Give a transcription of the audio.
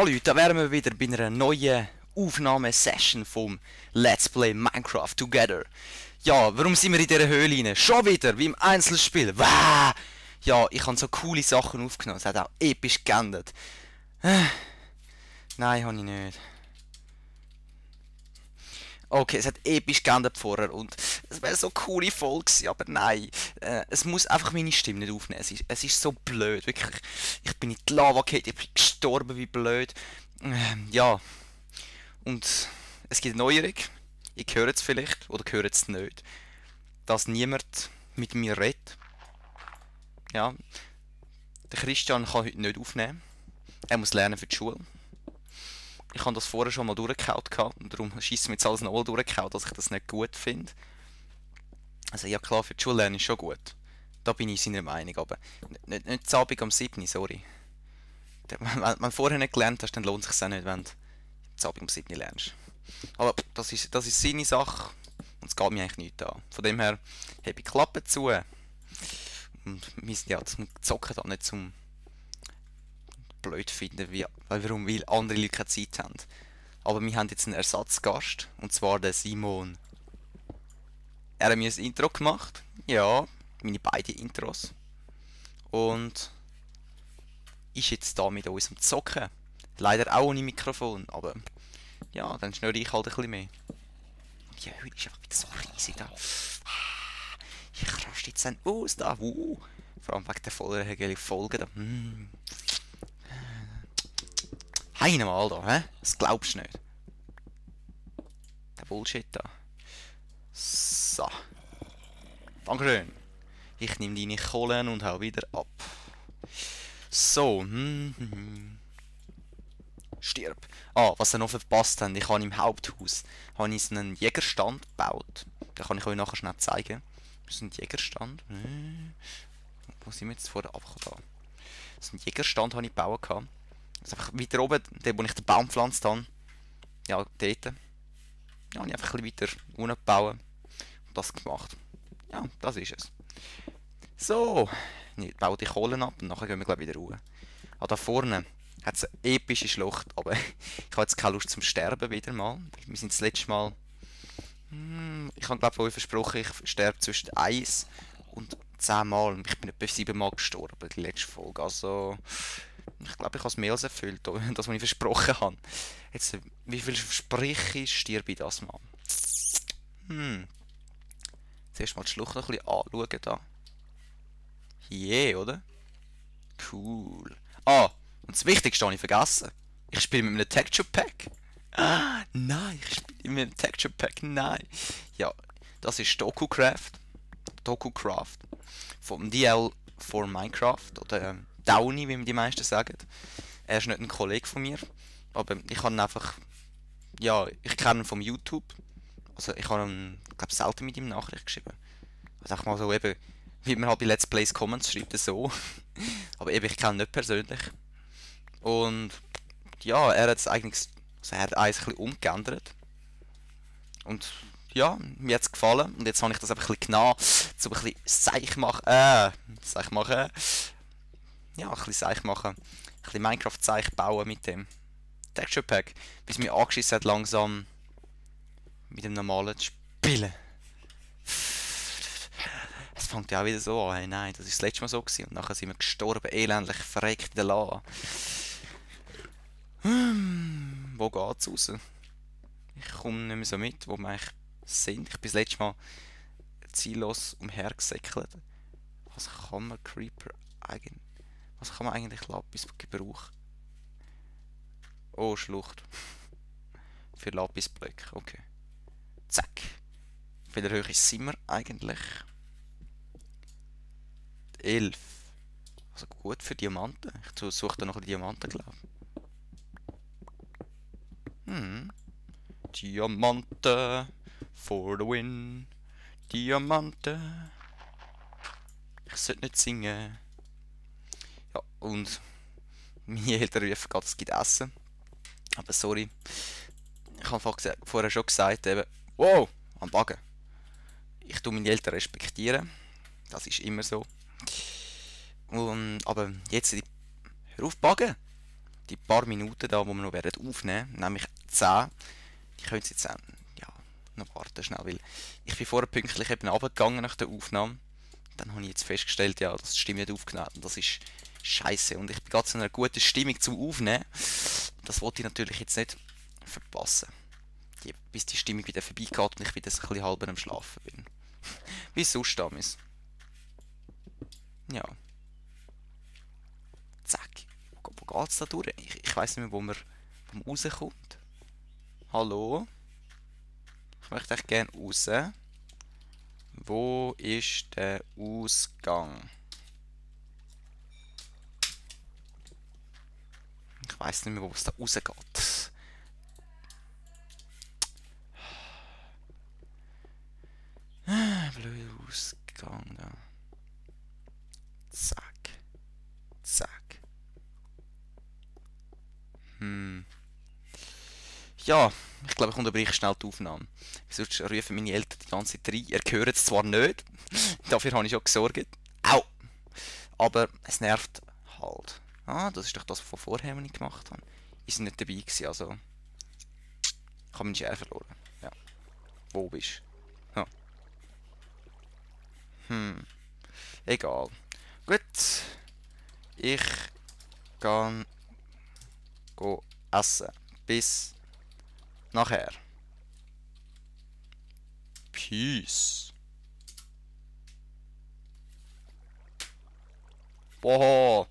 Ja Leute, da wären wir wieder bei einer neuen Aufnahmesession vom Let's Play Minecraft Together. Ja, warum sind wir in dieser Höhle rein? Schon wieder, wie im Einzelspiel. Wah! Ja, ich habe so coole Sachen aufgenommen, es hat auch episch geendet. Nein, habe ich nicht. Okay, es hat episch geendet vorher und es wäre so eine coole Folge gewesen, aber nein. Es muss einfach meine Stimme nicht aufnehmen. Es ist so blöd, wirklich. Ich bin in die Lava gefallen, ich bin gestorben wie blöd. Ja, und es gibt eine Neuerung. Ihr hört es vielleicht oder hört es nicht. Dass niemand mit mir redet. Ja, der Christian kann heute nicht aufnehmen. Er muss lernen für die Schule. Ich habe das vorher schon mal durchgekaut und darum schießt mir jetzt alles nochmal durchgekaut, dass ich das nicht gut finde. Also ja klar, für die Schule lernen ist schon gut. Da bin ich seiner Meinung, aber nicht zu Abend am 7., sorry. Wenn du vorher nicht gelernt hast, dann lohnt es sich auch nicht, wenn du zu Abend am 7. lernst. Aber das ist seine Sache und es geht mir eigentlich nichts an. Von dem her habe ich Klappe zu. Und wir sind ja zum Zocken da, nicht zum blöd finden, weil andere Leute keine Zeit haben. Aber wir haben jetzt einen Ersatzgast, und zwar den Simon. Er hat mir ein Intro gemacht, ja, meine beiden Intros. Und ist jetzt da mit uns am Zocken. Leider auch ohne Mikrofon, aber ja, dann schnell ich halt ein bisschen mehr. Die Höhle ist einfach wieder so riesig da. Ich raste jetzt dann aus da. Vor allem wegen der vorherigen Folge da. Einmal da, hä? Das glaubst du nicht. Der Bullshit da. So. Dankeschön. Ich nehme deine Kohlen und hau wieder ab. So. Stirb. Ah, was ihr noch verpasst habt, ich habe im Haupthaus einen Jägerstand gebaut. Den kann ich euch nachher schnell zeigen. Das ist ein Jägerstand. Wo sind wir jetzt vorher abgekommen? Das ist ein Jägerstand, habe ich gebaut. Das ist einfach weiter oben, der wo ich den Baum gepflanzt habe. Ja, dort. Ja, habe ich einfach ein bisschen weiter unten gebaut und das gemacht. Ja, das ist es. So, ich baue die Kohlen ab und nachher gehen wir gleich wieder raus. Ah, da vorne hat es eine epische Schlucht, aber ich habe jetzt keine Lust zum Sterben wieder mal. Wir sind das letzte Mal... ich habe glaube ich euch versprochen, ich sterbe zwischen 1 und 10 Mal. Ich bin etwa 7 Mal gestorben, die letzte Folge. Also, ich glaube, ich habe es mehr als erfüllt, das, was ich versprochen habe. Jetzt, wie viel verspreche ich, stirbe ich das mal. Zuerst mal die Schlucht noch ein bisschen anschauen da. Yeah, oder? Cool. Ah, und das Wichtigste habe ich vergessen. Ich spiele mit einem Texture Pack. Ah, nein, ich spiele mit einem Texture Pack, nein. Ja, das ist DokuCraft. DokuCraft. Vom DL for Minecraft. Oder Downy, wie die meisten sagen. Er ist nicht ein Kollege von mir. Aber ich habe ihn einfach... Ja, ich kenne ihn vom YouTube. Also ich habe ihn, glaube selten mit ihm Nachricht geschrieben. Also auch mal so eben, wie man halt bei Let's Plays Comments schreibt, so. Aber eben, ich kenne ihn nicht persönlich. Und ja, er hat es eigentlich... Also er hat eins ein bisschen umgeändert. Und ja, mir hat es gefallen. Und jetzt habe ich das einfach ein bisschen genommen, so ein bisschen Seich machen. Ja, ein bisschen Seich machen. Ein bisschen Minecraft-Seich bauen mit dem Texture Pack. Bis mir angeschissen hat, langsam mit dem normalen Spielen. Es fängt ja auch wieder so an. Hey, nein, das war das letzte Mal so gewesen. Und nachher sind wir gestorben, elendlich verreckt in der Lava. Wo geht's raus? Ich komme nicht mehr so mit, wo wir eigentlich sind. Ich bin das letzte Mal ziellos umhergesäckelt. Was kann man Was kann man eigentlich Lapis gebrauchen? Oh, Schlucht. Für Lapisblöcke, okay. Zack. Auf welcher Höhe sind wir eigentlich? 11. Also gut für Diamanten. Ich suche da noch ein Diamanten, glaube ich. Diamanten for the win. Diamanten. Ich sollte nicht singen. Ja, und meine Eltern rufen gerade, es gibt Essen. Aber sorry. Ich habe vorher schon gesagt, eben, wow, am Bagen. Ich tue meine Eltern respektieren. Das ist immer so. Aber jetzt, hör auf Bagen. die paar Minuten da, wo wir noch werden aufnehmen, nämlich 10, die können Sie jetzt ja, noch warten schnell, weil ich bin vorher pünktlich eben runtergegangen nach der Aufnahme. Dann habe ich jetzt festgestellt, ja, dass die Stimme nicht aufgenommen hat. Und das ist scheiße. Und ich bin gerade in einer guten Stimmung zum Aufnehmen. Das wollte ich natürlich jetzt nicht verpassen. Bis die Stimmung wieder vorbeigeht und ich wieder ein bisschen halb am Schlafen bin. Wie sonst damals. Ja. Zack. Wo geht's da durch? Ich weiss nicht mehr, wo man rauskommt. Hallo? Ich möchte echt gerne raus. Wo ist der Ausgang? Ich weiss nicht mehr, wo es da rausgeht. Blöder Ausgang da. Zack. Zack. Ja, ich glaube, ich unterbreche schnell die Aufnahme. Sonst rufen meine Eltern die ganze Zeit rein. Ihr hört es zwar nicht, dafür habe ich schon gesorgt. Au! Aber es nervt halt. Ah, das ist doch das von vorher, was ich gemacht habe. Ich war nicht dabei gewesen, also... Ich habe meinen Share verloren. Ja. Wo bist du? Ja. Egal. Gut. Ich kann essen. Bis nachher. Peace. Boah.